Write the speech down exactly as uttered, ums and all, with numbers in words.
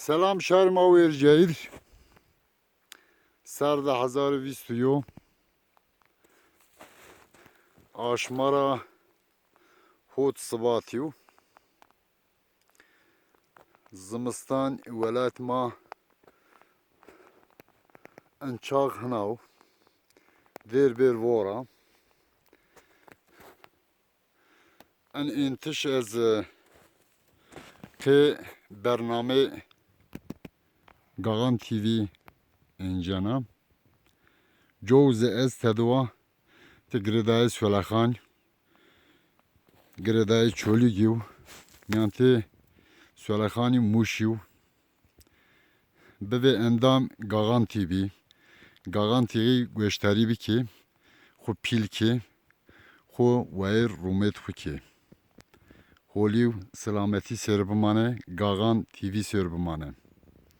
Selam şarê ma wêr cayîr. Serde hezar û vîst û yo. Aşmara hot Sibatî yo. Zimistan welat ma en çax hinaw. Dêr bêr vora. En êntiş ez, e, qê bernamê Gaxan T V encena. Cow ze ez teduwa ti girêdayê Suelexan, girêdayê Çolîgî yo, mîyan ti Suelexanî Mûşî yo. Bivê endam Gaxan T V. Gaxan T V goştarî bikê, xwu pîl kê, xwu wayîr rûmêt xwu kê. Holî û selametî sêr bimane, Gaxan T V sêr bimane.